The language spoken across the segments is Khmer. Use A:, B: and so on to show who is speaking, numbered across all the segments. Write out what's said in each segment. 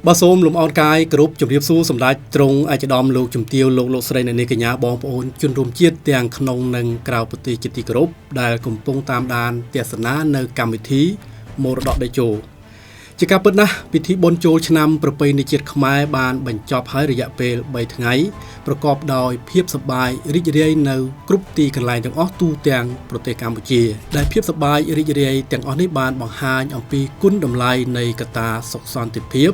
A: បាទសូមលំអរកាយគ្រប់ជម្រាបសួរសម្ដេចទ្រង់ឯកឧត្តមលោកជំទាវលោកលោកស្រីអ្នកនាងកញ្ញាបងប្អូនជនរួមជាតិទាំងក្នុងនិងក្រៅប្រទេសជាទីគោរពដែលកំពុងតាមដានទស្សនានៅកម្មវិធីមរតកតេជោជាការពិតណាស់ពិធីបុណ្យចូលឆ្នាំប្រពៃណីជាតិខ្មែរបានបញ្ចប់ហើយរយៈពេល3ថ្ងៃប្រកបដោយភាពសប្បាយរីករាយនៅគ្រប់ទីកន្លែងទាំងអស់ទូទាំងប្រទេសកម្ពុជាដែលភាពសប្បាយរីករាយទាំងអស់នេះបានបង្ហាញអំពីគុណតម្លៃនៃកត្តាសុខសន្តិភាព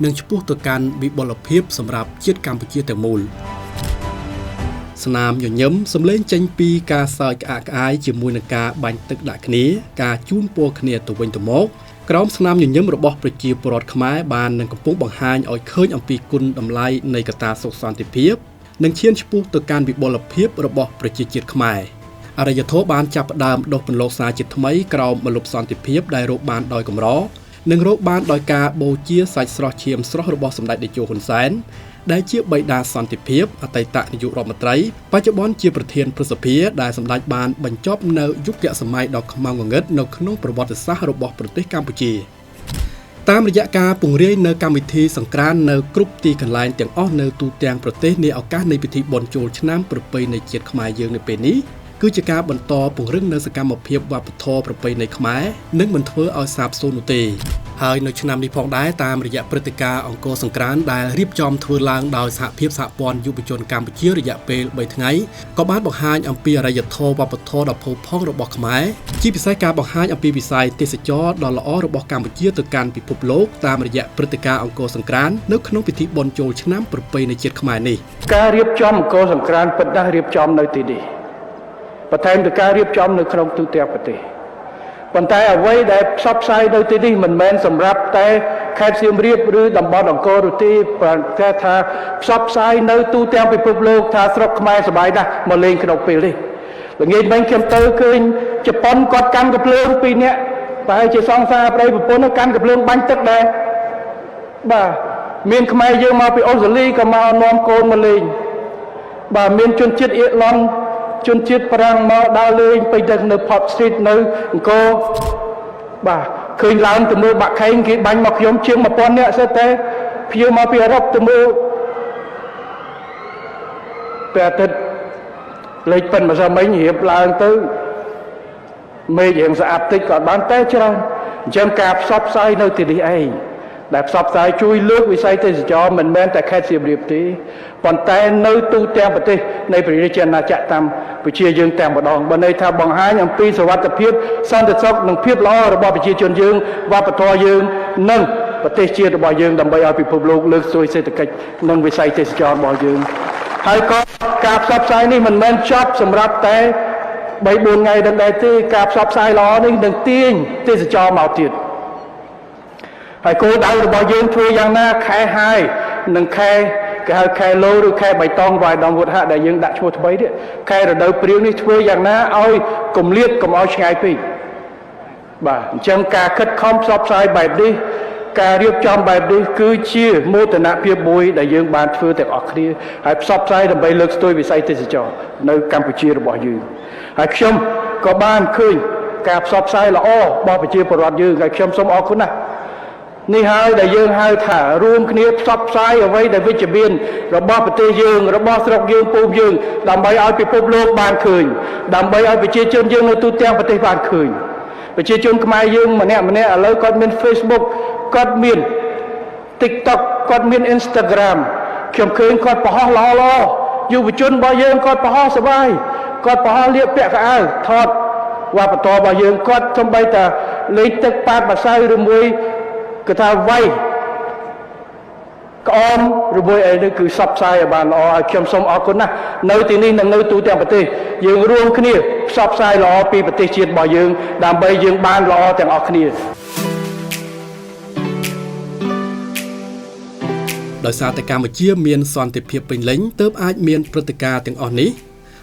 A: និងឆ្ពោះទៅកាន់វិបុលភាពសម្រាប់ជាតិកម្ពុជាទាំងមូលស្នាមញញឹមសម្លេងចេញពីការសើចក្អាកក្អាយជាមួយនឹងការបាញ់ទឹកដាក់គ្នាការជូនពរគ្នាទៅវិញទៅមកក្រោមស្នាមញញឹមរបស់ប្រជាពលរដ្ឋខ្មែរបាននឹងកំពុងបង្ហាញឲ្យឃើញអំពីគុណតម្លៃនៃកត្តាសុខសន្តិភាពនិងឈានឆ្ពោះទៅកាន់វិបុលភាពរបស់ប្រជាជាតិខ្មែរអរិយធម៌បានចាប់ផ្ដើមដុះពន្លកសារជាថ្មីក្រោមម្លប់សន្តិភាពដែលរកបានដោយកម្រនិងរកបានដោយការបូជាសាច់ស្រស់ឈាមស្រស់របស់សម្ដេចតេជោហ៊ុនសែនដែលជាបិតាសន្តិភាពអតីតនាយករដ្ឋមន្ត្រីបច្ចុប្បន្នជាប្រធានព្រឹទ្ធសភាដែលសម្ដេចបានបញ្ចប់នៅយុគសម័យដ៏ខ្មៅងងឹតនៅក្នុងប្រវត្តិសាស្ត្ររបស់ប្រទេសកម្ពុជាតាមរយៈការពង្រាយនៅកម្មវិធីសង្ក្រាន្តនៅគ្រប់ទីកន្លែងទាំងអស់នៅទូទាំងប្រទេសនាឱកាសនៃពិធីបុណ្យចូលឆ្នាំប្រពៃណីជាតិខ្មែរយើងនៅពេលនេះគឺជាការបន្តពង្រឹងនៅសកម្មភាពវប្បធម៌ប្រពៃណីខ្មែរនិងមិនធ្វើឲ្យសាបសូន្យនោះទេហើយនៅឆ្នាំនេះផងដែរតាមរយៈព្រឹត្តិការណ៍អង្គរសង្ក្រាន្តដែលរៀបចំធ្វើឡើងដោយសហភាពសហព័ន្ធយុវជនកម្ពុជារយៈពេល3ថ្ងៃក៏បានបង្ហាញអំពីអរិយធម៌វប្បធម៌ដ៏ផូរផង់របស់ខ្មែរជាពិសេសការបង្ហាញអំពីវិស័យទេសចរណ៍ដ៏ល្អរបស់កម្ពុជាទៅកាន់ពិភពលោកតាមរយៈព្រឹត្តិការណ៍អង្គរសង្ក្រាន្តនៅក្នុងពិធីបុណ្យចូលឆ្នាំប្រពៃណីជាតិខ្មែរនេះ
B: ការរៀបចំអង្គរសង្ក្រាន្តពិតណាស់រៀបចំនៅទីនេះបន្ថែមទៅការរៀបចំនៅក្នុងទូទាំងប្រទេសប៉ុន្តែអ្វីដែលផ្សព្វផ្សាយនៅទីនេះមិនមែនសម្រាប់តែខេត្តសៀមរាបឬតំបន់អង្គរនោះទេគេថាផ្សព្វផ្សាយនៅទូទាំងពិភពលោកថាស្រុកខ្មែរសប្បាយណាស់មកលេងក្នុងពេលនេះល្ងាចមិញខ្ញុំទៅឃើញជប៉ុនគាត់កាន់កាំភ្លើងពីរនាក់ប្រហែលជាសង្សារប្តីប្រពន្ធកាន់កាំភ្លើងបាញ់ទឹកដែរបាទមានខ្មែរយើងមកពីអូស្ត្រាលីក៏មកនាំកូនមកលេងបាទមានជនជាតិអៀរឡង់ជនជាតិប្រាំងមកដើរលេងไปទៅនៅ Pop Street នៅអង្គរបាទឃើញឡើងទៅមើលបាក់ខែងគេបាញ់មកខ្ញុំជាង1000នាក់សិតតែភ្ញៀវមកពីអឺរ៉ុបទៅមើលពេលអាទិត្យលេខប៉ិនម្សិលមិញរៀបឡើងទៅមេឃរៀងស្អាតតិចក៏បានតែច្រើនអញ្ចឹងការផ្សព្វផ្សាយនៅទីនេះឯងដែលផ្សព្វផ្សាយជួយលើកវិស័យទេសចរមិនមែនតែខេត្តសៀមរាបទេប៉ុន្តែនៅទូទាំងប្រទេសនៃព្រះរាជាណាចក្រតាមប្រជាយើងតែម្ដងបើន័យថាបង្ហាញអំពីសុវត្ថិភាពសន្តិសុខនិងភាពល្អរបស់ប្រជាជនយើងវប្បធម៌យើងនិងប្រទេសជាតិរបស់យើងដើម្បីឲ្យពិភពលោកលើកស្ទួយសេដ្ឋកិច្ចនិងវិស័យទេសចររបស់យើងហើយក៏ការផ្សព្វផ្សាយនេះមិនមែនចប់សម្រាប់តែ3 4ថ្ងៃដល់ដែរទេការផ្សព្វផ្សាយល្អនេះនឹងទាញទេសចរមកទៀតហើយគោលដៅរបស់យើងធ្វើយ៉ាងណាខែហាយនិងខែគេហៅខែឡូឬខែបៃតងវាយដំវុធហៈដែលយើងដាក់ឈ្មោះថ្មីនេះខែរដូវព្រាងនេះធ្វើយ៉ាងណាឲ្យគម្លាតកុំឲ្យឆ្ងាយពេកបាទអញ្ចឹងការខិតខំផ្សព្វផ្សាយបែបនេះការរៀបចំបែបនេះគឺជាមោទនភាពមួយដែលយើងបានធ្វើទាំងអស់គ្នាហើយផ្សព្វផ្សាយដើម្បីលើកស្ទួយវិស័យទេសចរនៅកម្ពុជារបស់យើងហើយខ្ញុំក៏បានឃើញការផ្សព្វផ្សាយល្អរបស់ប្រជាពលរដ្ឋយើងហើយខ្ញុំសូមអរគុណណាស់នេះហើយដែលយើងហៅថារួមគ្នាផ្សព្វផ្សាយអ្វីដែលវិជ្ជមានរបស់ប្រទេសយើងរបស់ស្រុកយើងភូមិយើងដើម្បីឲ្យពិភពលោកបានឃើញដើម្បីឲ្យប្រជាជនយើងនៅទូទាំងប្រទេសបានឃើញប្រជាជនខ្មែរយើងម្នាក់ម្នាក់ឥឡូវគាត់មាន Facebook គាត់មាន TikTok គាត់មាន Instagram ខ្ញុំឃើញគាត់បង្ហោះល្អល្អយុវជនរបស់យើងគាត់បង្ហោះសប្បាយគាត់បង្ហោះលៀកពាក់កៅអៅថតវប្បធម៌របស់យើងគាត់សំបីតាលេងទឹកប៉ាតម្សៅឬមួយគេថាវាយក្អមឬមួយអីនេះគឺសັບផ្សាយឲ្យបានល្អហើយខ្ញុំសូមអរគុណណាស់នៅទីនេះនិងនៅទូទាំងប្រទេសយើងរួមគ្នាផ្សព្វផ្សាយល្អពីប្រទេសជាតិរបស់យើងដើម្បីយើងបានល្អទាំងអស់គ្នា
A: ដោយសារតែកម្ពុជាមានសន្តិភាពពេញលេញទើបអាចមានព្រឹត្តិការណ៍ទាំងអស់នេះ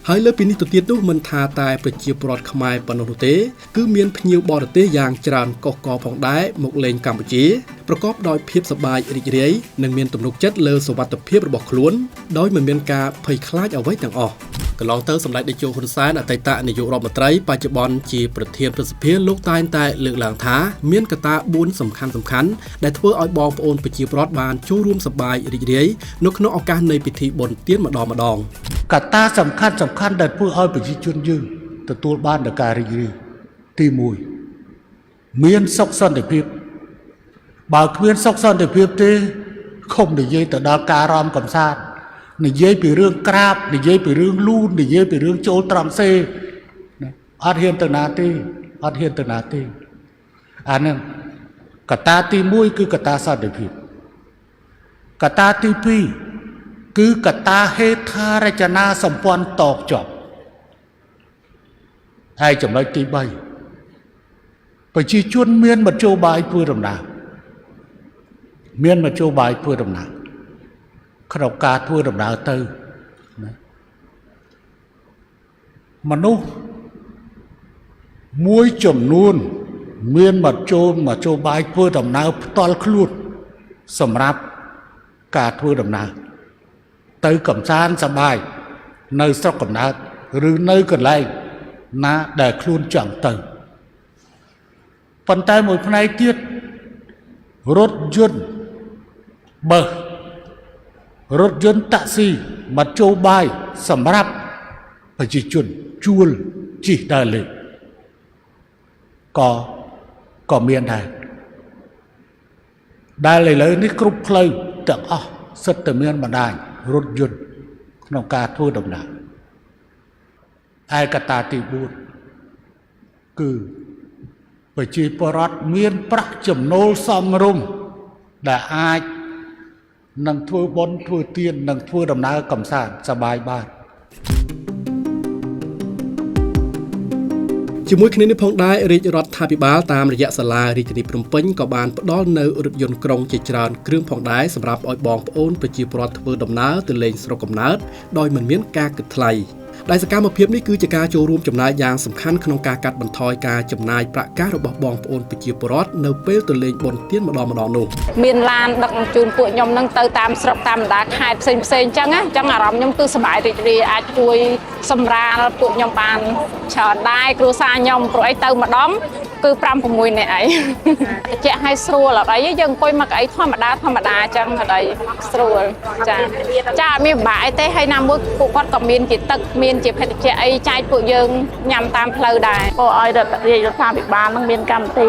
A: ហើយលើពីនេះទៅទៀតនោះមិនថាតែប្រជាពលរដ្ឋខ្មែរប៉ុណ្ណោះនោះទេគឺមានភ្ញៀវបរទេសយ៉ាងច្រើនកុះករផងដែរមកលេងកម្ពុជាប្រកបដោយភាពសប្បាយរីករាយនិងមានទំនុកចិត្តលើសុវត្ថិភាពរបស់ខ្លួនដោយមិនមានការភ័យខ្លាចអ្វីទាំងអស់កន្លងទៅសម្ដេចតេជោហ៊ុនសែនអតីតនាយករដ្ឋមន្ត្រីបច្ចុប្បន្នជាប្រធានព្រឹទ្ធសភាលោកតែងតែលើកឡើងថាមានកត្តា4សំខាន់ៗដែលធ្វើឲ្យបងប្អូនប្រជាពលរដ្ឋបានចូលរួមសប្បាយរីករាយនៅក្នុងឱកាសនៃពិធីបុណ្យទានម្ដងៗ
C: កត្តាសំខាន់ដែលធ្វើឲ្យប្រជាជនយើងទទួលបាននូវការរីករាយទី1មានសុខសន្តិភាពបើគ្មានសុខសន្តិភាពទេខំនិយាយទៅដល់ការរំកំសាន្តនិយាយពីរឿងក្រាបនិយាយពីរឿងលូននិយាយពីរឿងចូលត្រង់សេអត់ហ៊ានទៅណាទេអត់ហ៊ានទៅណាទេអានឹងកត្តាទី1គឺកត្តាសន្តិភាពកត្តាទី2គឺកត្តាហេដ្ឋារចនាសម្ព័ន្ធតភ្ជាប់ហើយចំណុចទី3ប្រជាជនមានមធ្យោបាយធ្វើដំណើរមានមធ្យោបាយធ្វើដំណើរក្នុងការធ្វើដំណើរទៅណាមនុស្សមួយចំនួនមានមធ្យោបាយធ្វើដំណើរផ្ទាល់ខ្លួនសម្រាប់ការធ្វើដំណើរទៅកំសាន្តសប្បាយនៅស្រុកកំណើតឬនៅកន្លែងណាដែលខ្លួនចង់ទៅប៉ុន្តែមួយផ្នែកទៀតរថយន្តបើរថយន្តតាក់ស៊ីមធ្យោបាយសម្រាប់ប្រជាជនជួលជិះដើរលេងក៏មានដែរដែលឥឡូវនេះគ្រប់ផ្លូវទាំងអស់សុទ្ធតែមានបណ្ដាញរថយន្តក្នុងការធ្វើដំណើរឯកត្តាទី4គឺប្រជាពលរដ្ឋមានប្រាក់ចំណូលសមរម្យដែលអាចនឹងធ្វើបុណ្យធ្វើទាននិងធ្វើដំណើរកម្សាន្តសប្បាយបាន
A: ជាមួយគ្នានេះផងដែររាជរដ្ឋាភិបាលតាមរយៈសាលារាជធានីភ្នំពេញក៏បានផ្ដល់នូវរថយន្តក្រុងជាច្រើនគ្រឿងផងដែរសម្រាប់ឲ្យបងប្អូនប្រជាពលរដ្ឋធ្វើដំណើរទៅលេងស្រុកកំណើតដោយមិនមានការគិតថ្លៃដែលសកម្មភាពនេះគឺជាការចូលរួមចំណែកយ៉ាងសំខាន់ក្នុងការកាត់បន្ថយការចំណាយប្រាក់កាសរបស់បងប្អូនប្រជាពលរដ្ឋនៅពេលទៅលេងបុណ្យទានម្ដងៗនោះ
D: មានឡានដឹកជញ្ជូនពួកខ្ញុំនឹងទៅតាមស្រុកតាមបណ្ដាខេត្តផ្សេងៗអញ្ចឹងណាអញ្ចឹងអារម្មណ៍ខ្ញុំគឺសប្បាយរីករាយអាចជួយសម្រាលពួកខ្ញុំបានច្រើនដែរគ្រួសារខ្ញុំព្រោះអីទៅម្ដងគឺ5 6នាក់អីតិចឲ្យស្រួលអត់អីយើងអង្គុយមកកៅអីធម្មតាអញ្ចឹងអត់អីស្រួលចាអត់មានពិបាកអីទេហើយណាមួយពួកគាត់ក៏មានជាទឹកមានជាភេសជ្ជៈអីចែកពួកយើងញ៉ាំតាមផ្លូវដែរ
E: ក៏ឲ្យរាជរដ្ឋាភិបាលនឹងមានកម្មវិធី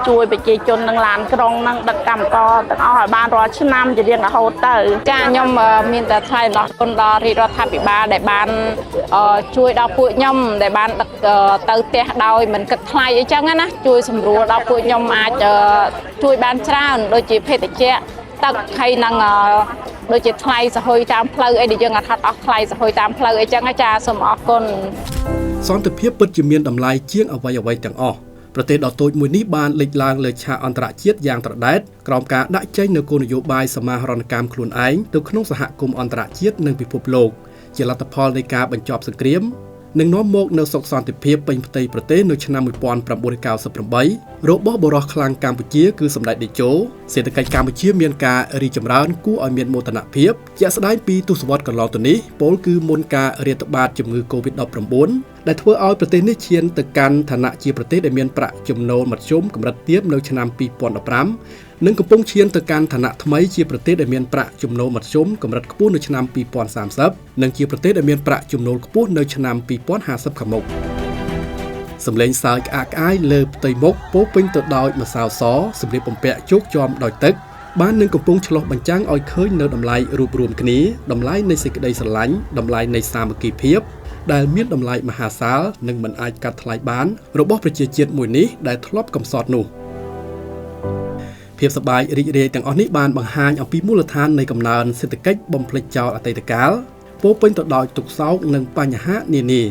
E: ជួយប្រជាជននឹងឡានក្រុងនឹងដឹកកម្មករទាំងអស់ឲ្យបានរាល់ឆ្នាំជារៀងរហូតទៅ
D: ចាខ្ញុំមានតែថ្លែងអំណរគុណដល់រាជរដ្ឋាភិបាលដែលបានជួយដល់ពួកខ្ញុំដែលបានដឹកទៅផ្ទះដោយមិនគិតថ្លៃអីចឹងណាជួយសម្រួលដល់ពួកខ្ញុំអាចជួយបានច្រើនដូចជាភេសជ្ជៈទឹកហើយនឹងដូចជាថ្លៃសហុយតាមផ្លូវអីដែលយើងអត់ហត់អស់ថ្លៃសហុយតាមផ្លូវអីចឹងចាសូមអរគុណ
A: សន្តិភាពពិតជាមានតម្លៃជាងអ្វីៗទាំងអស់ប្រទេសដ៏តូចមួយនេះបានលេចឡើងលើឆាកអន្តរជាតិយ៉ាងត្រដែតក្រោមការដាក់ចេញនូវគោលនយោបាយសមាហរណកម្មខ្លួនឯងទៅក្នុងសហគមន៍អន្តរជាតិនិងពិភពលោកជាលទ្ធផលនៃការបញ្ចប់សង្គ្រាមនិងនាំមកនូវសុខសន្តិភាពពេញផ្ទៃប្រទេសនៅឆ្នាំ1998របស់បុរសខ្លាំងកម្ពុជាគឺសម្ដេចតេជោសេដ្ឋកិច្ចកម្ពុជាមានការរីកចម្រើនគួរឲ្យមានមោទនភាពជាក់ស្ដែងពីទសវត្សរ៍កន្លងទៅនេះពោលគឺមុនការរាតត្បាតជំងឺ Covid-19 ដែលធ្វើឲ្យប្រទេសនេះឈានទៅកាន់ឋានៈជាប្រទេសដែលមានប្រាក់ចំណូលមធ្យមកម្រិតទាបនៅឆ្នាំ2015និងកំពុងឈានទៅកាន់ឋានៈថ្មីជាប្រទេសដែលមានប្រាក់ចំណូលមធ្យមកម្រិតខ្ពស់នៅឆ្នាំ2030និងជាប្រទេសដែលមានប្រាក់ចំណូលខ្ពស់នៅឆ្នាំ2050ខាងមុខសម្លេងសើចក្អាកក្អាយលើផ្ទៃមុខពោពេញទៅដោយម្សៅសសម្លៀកបំពាក់ជោគជាំដោយទឹកបាននឹងកំពុងឆ្លុះបញ្ចាំងឲ្យឃើញនៅតម្លៃរួបរួមគ្នាតម្លៃនៃសេចក្តីស្រឡាញ់តម្លៃនៃសាមគ្គីភាពដែលមានតម្លៃមហាសាលនិងមិនអាចកាត់ថ្លៃបានរបស់ប្រជាជាតិមួយនេះដែលធ្លាប់កំសត់នោះភាពសប្បាយរីករាយទាំងអស់នេះបានបង្ហាញអំពីមូលដ្ឋាននៃកំណើនសេដ្ឋកិច្ចបំភ្លេចចោលអតីតកាលពោពេញទៅដោយទុក្ខសោកនិងបញ្ហានានា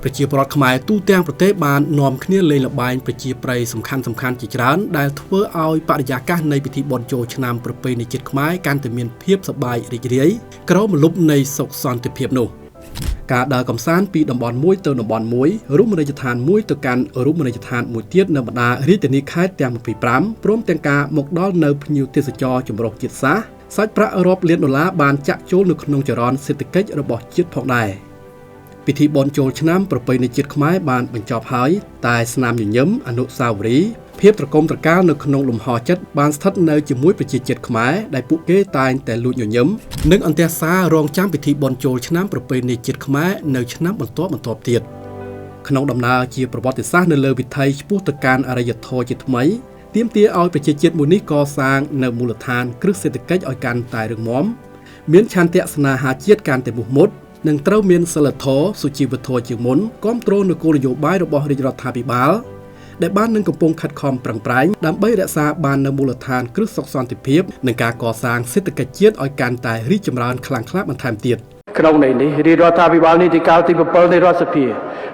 A: ប្រជាពលរដ្ឋខ្មែរទូទាំងប្រទេសបាននាំគ្នាលេងល្បែងប្រជាប្រិយសំខាន់ៗជាច្រើនដែលធ្វើឲ្យបរិយាកាសនៃពិធីបុណ្យចូលឆ្នាំប្រពៃណីជាតិខ្មែរកាន់តែមានភាពសប្បាយរីករាយក្រោមម្លប់នៃសុខសន្តិភាពនោះ។ ការដើរកម្សាន្តពីតំបន់មួយទៅតំបន់មួយរមណីយដ្ឋានមួយទៅកាន់រមណីយដ្ឋានមួយទៀតនៅបណ្ដារាជធានីខេត្តទាំង25ព្រមទាំងការមកដល់នៅភ្ញៀវទេសចរចម្រុះជាតិសាសន៍សាច់ប្រាក់រាប់លានដុល្លារបានចាក់ចូលនៅក្នុងចរន្តសេដ្ឋកិច្ចរបស់ជាតិផងដែរពិធីបុណ្យចូលឆ្នាំប្រពៃណីជាតិខ្មែរបានបញ្ចប់ហើយតែស្នាមញញឹមអនុស្សាវរីយ៍ភាពត្រកុំត្រកាលនៅក្នុងលំហចិត្តបានស្ថិតនៅជាមួយប្រជាជាតិខ្មែរដែលពួកគេតែងតែលួចញញឹមនិងអន្ទះសាររងចាំពិធីបុណ្យចូលឆ្នាំប្រពៃណីជាតិខ្មែរនៅឆ្នាំបន្ទាប់បន្ទាប់ទៀតក្នុងដំណើរជាប្រវត្តិសាស្ត្រនៅលើវិថីឆ្ពោះទៅកាន់អរិយធម៌ជាថ្មីទាមទារឲ្យប្រជាជាតិមួយនេះកសាងនៅមូលដ្ឋានគ្រឹះសេដ្ឋកិច្ចឲ្យកាន់តែរឹងមាំមានឆន្ទៈស្នេហាជាតិកាន់តែមោះមុតនិងត្រូវមានសីលធម៌សុជីវធម៌ជាងមុនគាំទ្រនូវគោលនយោបាយរបស់រាជរដ្ឋាភិបាលដែលបាននឹងកំពុងខិតខំប្រឹងប្រែងដើម្បីរក្សាបាននូវមូលដ្ឋានគ្រឹះសុខសន្តិភាពនិងការកសាងសេដ្ឋកិច្ចជាតិឲ្យកាន់តែរីកចម្រើនខ្លាំងក្លាបន្ថែមទៀត
B: ក្នុងន័យនេះរាជរដ្ឋាភិបាលនីតិកាលទី7នៃរដ្ឋសភា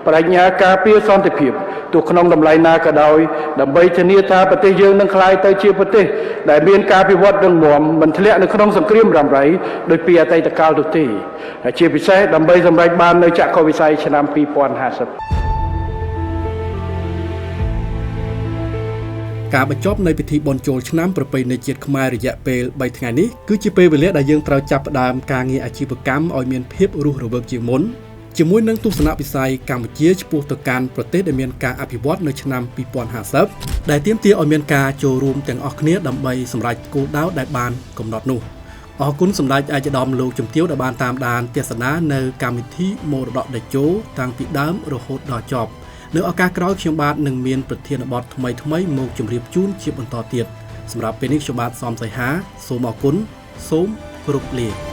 B: បដិញ្ញាការពារសន្តិភាពទោះក្នុងតម្លៃណាក៏ដោយដើម្បីធានាថាប្រទេសយើងនឹងក្លាយទៅជាប្រទេសដែលមានការពិវត្តរឹងមាំមិនធ្លាក់នៅក្នុងសង្គ្រាមរ៉ាំរ៉ៃដោយពីអតីតកាលនោះទេហើយជាពិសេសដើម្បីសម្រេចបាននូវចក្ខុវិស័យឆ្នាំ2050
A: ការបញ្ចប់នៃពិធីបុណ្យចូលឆ្នាំប្រពៃណីជាតិខ្មែររយៈពេល3ថ្ងៃនេះគឺជាពេលវេលាដែលយើងត្រូវចាប់ផ្ដើមការងារអាជីវកម្មឲ្យមានភាពរស់រវើកជាងមុនជាមួយនឹងទស្សនវិស័យកម្ពុជាឆ្ពោះទៅកាន់ប្រទេសដែលមានការអភិវឌ្ឍនៅឆ្នាំ2050ដែលទាមទារឲ្យមានការចូលរួមទាំងអស់គ្នាដើម្បីសម្រេចគោលដៅដែលបានកំណត់នោះអរគុណសម្ដេចឯកឧត្តមលោកជំទាវដែលបានតាមដានទស្សនានៅកម្មវិធីមរតកតេជោតាំងពីដើមរហូតដល់ចប់នៅឱកាសក្រោយខ្ញុំបាទនឹងមានប្រធានបទថ្មីៗមកជម្រាបជូនជាបន្តទៀតសម្រាប់ពេលនេះខ្ញុំបាទសំសីហាសូមអរគុណសូមគោរពលា